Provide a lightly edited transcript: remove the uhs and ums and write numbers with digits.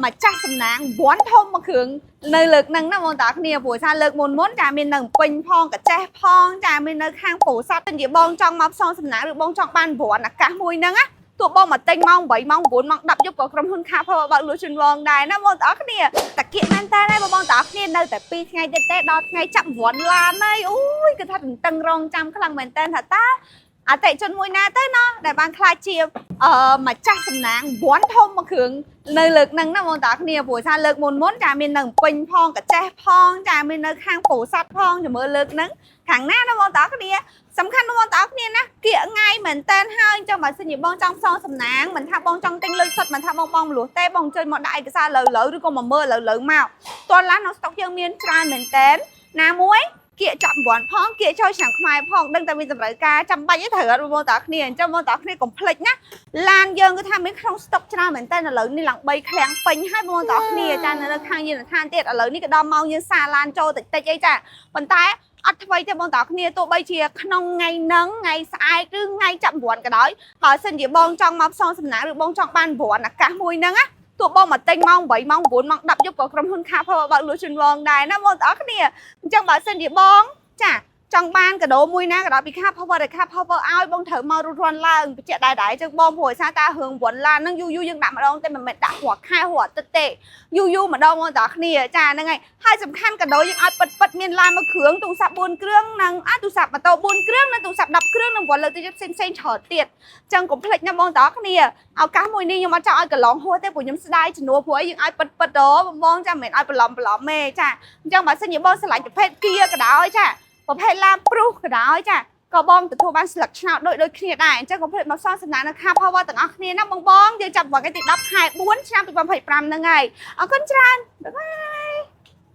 ម្ចាស់សំណាងវ័នធំមួយគ្រឿងនៅលើកហ្នឹងណាបងតាគ្នាព្រោះថាលើកមុនមុនចាមាននៅពេញផងកាចេះផងចាមាននៅខាងពោធិ៍សាត់តែជាបងចង់មកផ្សងសំណាងឬបងចង់បានវ័នអាកាសមួយហ្នឹងណាទោះបងមកទិញម៉ោង8ម៉ោង9ម៉ោង10យប់ក៏ក្រុមហ៊ុនខាផបើកលក់ជូនបងដែរណាបងទាំងអស់គ្នាតាគៀកមែនតើដែរបងទាំងអស់គ្នានៅតែ2ថ្ងៃទៀតទេដល់ថ្ងៃចាប់វ័នឡានហើយអូយគឺថាទន្ទឹងរង់ចាំខ្លាំងមែនតើថាតើអតិជនមួយណាទៅណោះដែលបានក្លាយជាម្ចាស់សំណាងវ័នធំមួយគ្រឿងនៅលើកហ្នឹងណាបងតាគ្នាព្រោះថាលើកមុនមុនចាមាននៅពេញផងកាចេះផងចាមាននៅខាងពោធិ៍សាត់ផងចាំមើលលើកហ្នឹងខាងណាណាបងតាគ្នាសំខាន់បងតាគ្នាណាគៀកថ្ងៃមែនតែនហើយអញ្ចឹងបើសិនជាបងចង់ផ្សងសំណាងមិនថាបងចង់ទិញលុយសុទ្ធមិនថាបងបងមលុះទេបងអញ្ជើញមកដាក់ឯកសារលើលើឬក៏មកមើលលើលើមកតន់ឡាននៅស្តុកយើងមានច្រើនមែនតែនណាមួយគៀកចាប់រង្វាន់ផងគៀកចូលឆ្នាំខ្មែរផងដឹងតែមានតម្រូវការចាំបាច់ឯងត្រូវអត់បងតាគ្នាអញ្ចឹងបងតាគ្នាកុំភ្លេចណាឡានយើងគឺថាមានក្នុងស្តុកច្រើនមែនតើឥឡូវនេះឡើង3ឃ្លាំងពេញហើយបងតាគ្នាចានៅលើខាងយានដ្ឋានទៀតឥឡូវនេះក៏ដល់ម៉ោងយើងសាឡានចូលតិចតិចអីចាប៉ុន្តែអត់ថ្មីទេបងតាគ្នាទោះបីជាក្នុងថ្ងៃហ្នឹងថ្ងៃស្អែកឬថ្ងៃចាប់រង្វាន់ក៏ដោយបើសិនជាបងចង់មកផ្សងសំណាងឬបងចង់បានរង្វាន់អាកាសមួយហ្នឹងណាទោះបងមកទិញម៉ោង8ម៉ោង9ម៉ោង10យប់ក៏ក្រុមហ៊ុនខាផបើកលក់ជូនបងដែរណាបងទាំងអស់គ្នាអញ្ចឹងបើសិនជាបងចាចង់បានកាដូមួយណាក៏ដោយពីខា Power ដែលខា Power ឲ្យបងត្រូវមករួចរាន់ឡើងបញ្ជាក់ដែរដែរអញ្ចឹងបងព្រោះដោយសារតារឿងវ៉ាន់ឡានហ្នឹងយូរយូរយើងដាក់ម្ដងតែមិនមែនដាក់រាល់ខែរាល់អាទិត្យទេយូរយូរម្ដងបងទាំងអស់គ្នាចាហ្នឹងហើយហើយសំខាន់កាដូយើងឲ្យពិតពិតមានឡានមួយគ្រឿងទូរស័ព្ទ4គ្រឿងនិងអាទូរស័ព្ទម៉ូតូ4គ្រឿងនិងទូរស័ព្ទ10គ្រឿងនិងវ៉ាន់លើកទឹកចិត្តផ្សេងផ្សេងច្រើនទៀតអញ្ចឹងកុំភ្លេចណាបងទាំងអស់គ្នាឱកាសមួយនេះខ្ញុំអត់ចង់ឲ្យកន្លងហួសទេព្រោះខ្ញុំស្ដាយជំនួសព្រោះអីយើងឲ្យពិតពិតដល់បងបងចាមិនមែនឲ្យបន្លំបន្លំទេចាអញ្ចឹងបើសិនជាបងស្រឡាញ់ប្រភេទគៀក៏ដោយចាប្រភេទឡានព្រុសក៏ដោយចាក៏បងទទួលបានស្លឹកឆ្នោតដូចដូចគ្នាដែរអញ្ចឹងកុំភ្លេចមកសងសំណាងនៅខា Power ទាំងអស់គ្នាណាបងបងយើងចាប់ថ្ងៃទី10ខែ4ឆ្នាំ2025ហ្នឹងហើយអរគុណច្រើន bye bye.